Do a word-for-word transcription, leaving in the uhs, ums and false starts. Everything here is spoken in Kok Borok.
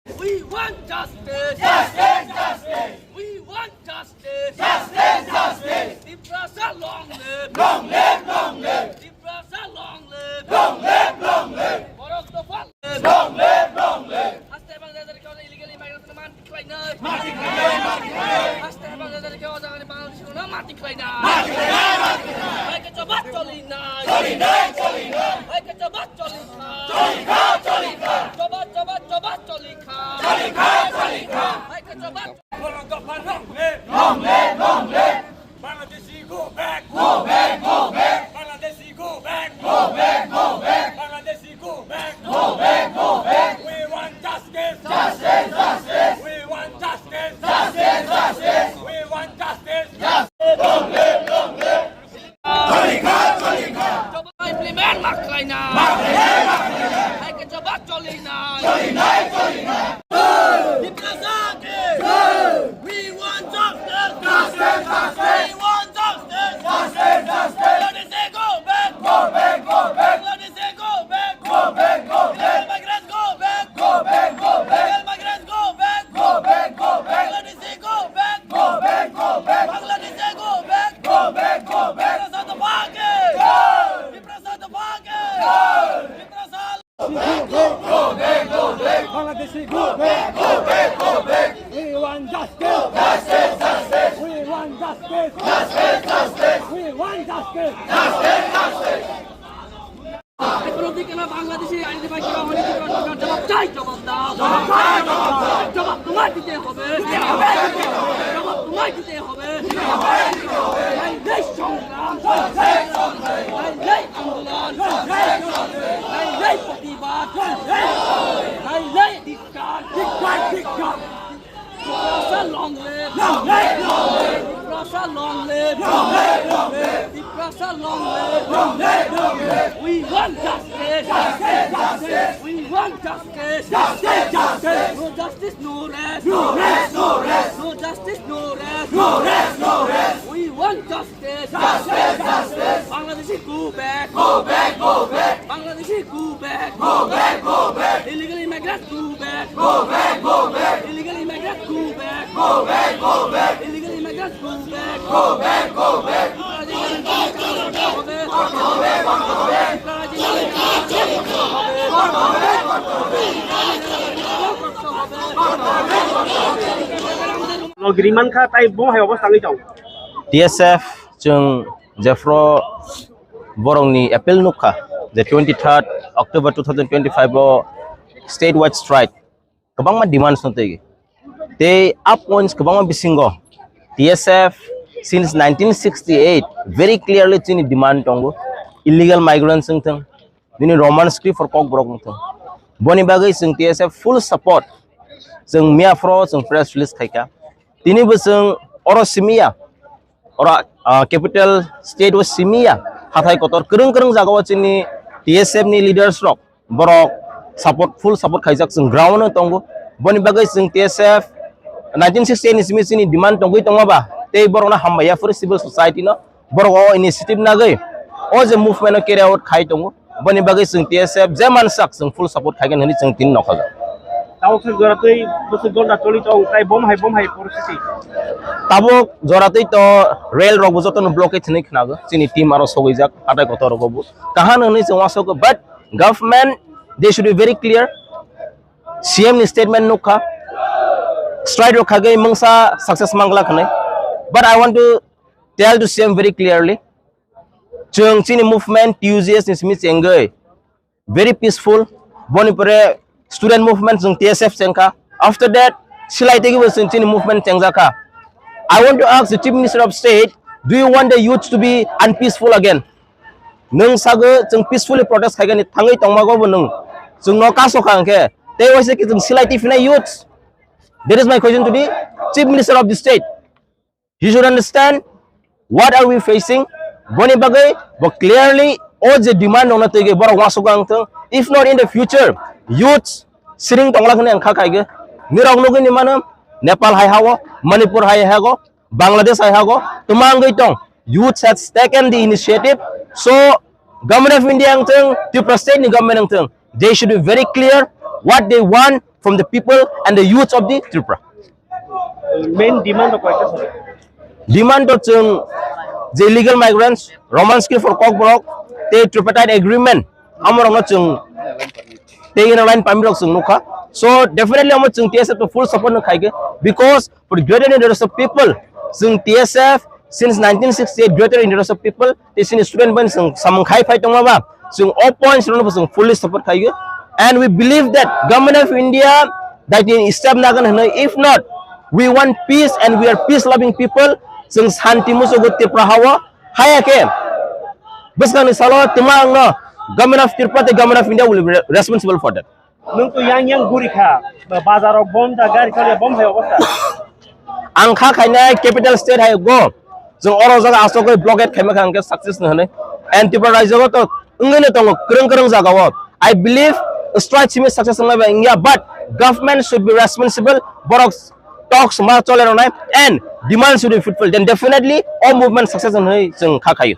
We want justice. Justice, justice. We want justice. Justice, justice. Tiprasa long live. Long live, long live. Tiprasa long live. Long live, long live. Borok dopha live. Long live, long live. Haste Bangladesh ke illegal immigration man khlainai. Mati khlainai, mati khlainai. Haste Bangladesh ke ojagani Bangladesh no mati khlainai. Mati khlainai, mati khlainai. Hai ke choba choli nai. Choli nai, choli nai. Hai ke choba choli kha. Choli kha, choli kha. Choba, choba, choba choli kha. Choli kha, choli kha. Hai ke choba. Borok dopha long live. Long live, long live. Bangladeshi go back. Go back, go back. Bangladeshi go back. Go back, go back. Bangladeshi go back. Go back, go back. We want justice. Justice, justice. We want justice. Justice, justice. We want justice. Justice. Long live, long live. Choli kha, choli kha. Choba implement ma khlainai. Ma khlainai, ma khlainai. Hai ke choba choli nai. Choli nai, choli nai. Tiprasa ke. We want justice. Justice, justice. We want justice. Justice, justice. Bangladeshi go back. Go back, go back. Bangladeshi go back. Go back, go back. Illegal migrants go back. Go back, go back. Illegal migrants go back. Go back, go back. Bangladeshi go back. Go back, go back. Bangladeshi go back. Go back, go back. Tiprasa dopha ke. Go. Tiprasa dopha ke. Go. Tiprasa Bangladeshi go back, go back, go back. We want justice. Justice, justice. We want justice. Justice, justice. We want justice. Justice, justice. এই প্রতি কেন বাংলাদেশি আইনি ভাই কিবা হলে কি করার দরকার? জবাব চাই, জবাব দাও। জবাব চাই, জবাব দাও। জবাব তোমায় দিতে হবে। জবাব তোমায় দিতে হবে। এই দেশ সংগ্রাম। এই দেশ আন্দোলন। এই দেশ প্রতিবাদ। এই দেশ ধিক্কার, ধিক্কার, ধিক্কার। Tiprasa long live! Long live, long live! Tiprasa long live! Long live, long live! Tiprasa long live! Long live, long live! We want justice! Justice, justice! We want justice! Justice, justice! No justice, no rest! No rest, no rest! No justice, no rest! No rest, no rest! We want justice! Justice, justice! Bangladeshi go back! Go back, go back! Bangladeshi go back! Go back, go back! Illegal immigrants go back! Go back, go back! Illegal immigrants go back! Go back, go back! Illegal immigrants go back! Go back, go back! Logri mankha tai bo hai obostha wngwi tongo. T S F chwng jephru borokni appeal nukha je twenty-third October two thousand twenty-five o state wide strike kwbangma demands no twi tei a points kwbangma bisingo T S F since nineteen sixty-eight very clearly chini demand tongo, illegal migrants wngthung, nini Roman script for Kokborok wngthung. Boni bagwi chwng T S F full support. Chwng miyaphoro chwng press release khaikha. Tini bo chwng oro simiya, oro, ah, capital state o simiya, hathai kotor kwrwng kwrwng jagao chini T S F ni leaders rok borok support, full support khaijak, chwng ground o tongo. Boni bagwi chwng T S F nineteen sixty-eight ni simi chini demand tongwi tongma ba tei borokno hambai ya phuru civil society no. Borok o initiative nagwi o je movement no carry out khai tongo, boni bagwi chwng T S F je mansak chwng full support khaigwn hwnwi chwng tini nokha jak. Tabuk se jora twi bwswk gonta choli tong, tai bom hai bom hai poristiti. Tabuk jora twi to rail rok bo jotono blockade hwnwi khnago, chini team aro sogwijak hatai kotor rogo bo kaham hwnwi chwng uansukgo, but government they should be very clear. C M ni statement nukha, strike rok khagwi mungsa success mangla hwnwi, but I want to tell to C M very clearly, chwng chini movement T U J S ni simi chengwi very peaceful. Boni pore student movement chwng T S F chengkha. After that, silai tei bo chwng chini movement chengjakha. I want to ask the Chief Minister of State, do you want the youth to be unpeaceful again? Nwng sago chwng peacefully protest khaigani thangwi tongmago bo nwng chwngno kasokha hwnkhe tei waisa khe chwng silai twi phinai youth. That is my question to the Chief Minister of the state. He should understand what are we facing. Boni bagwi bo clearly o je demand rokno twi borok uansukgo ang thung. If not in the future, youths siring tongla hwnwi ang kha khaigwi. Nirok nugwi ni mano Nepal hai hao, Manipur hai hago, Bangladesh hai hago, twmangwi tong. Youths has taken the initiative. So, Government of India ang thung, Tripura state ni government ang thung, they should be very clear. what they want from the people and the youth of the Tripura. Main demand rok koita sir? Demand to chwng je illegal migrants, Roman script for Kokborok, tei tripartite agreement, amorokno chwng tei inner line permit rok chwng nukha. So definitely amo chwng T S F to full support no khaige, because for the greater interest of people, chwng T S F since nineteen sixty-eight greater interest of people, tei chini student bai chwng samung khai phai tongma ba, chwng all points rokno chwng fully support khaio. And we believe that Government of India that in step nagan hwnwi, if not, we want peace and we are peace loving people. Chwng santi musugo Tripura hao, haya khe bwskangni salo twma angno Government of Tripura tei Government of India will be re-, responsible for that. Nung to yang yang guri kha, ba-, bazar rok bom da, gari chole bom hai obostha. Ang kha khainai capital state hai go. Jong oro jaga asok goi blockade khaima kha ang khe success no hwnwi. And Tripura rajyo to wngwi no tongo kwrwng kwrwng jaga o. I believe strike simi success wngnai ba wngya, but government should be responsible. Borok talks ma chole rwnai and demand should be fulfilled. Then definitely all movement success hwnwi chwng kha khaio.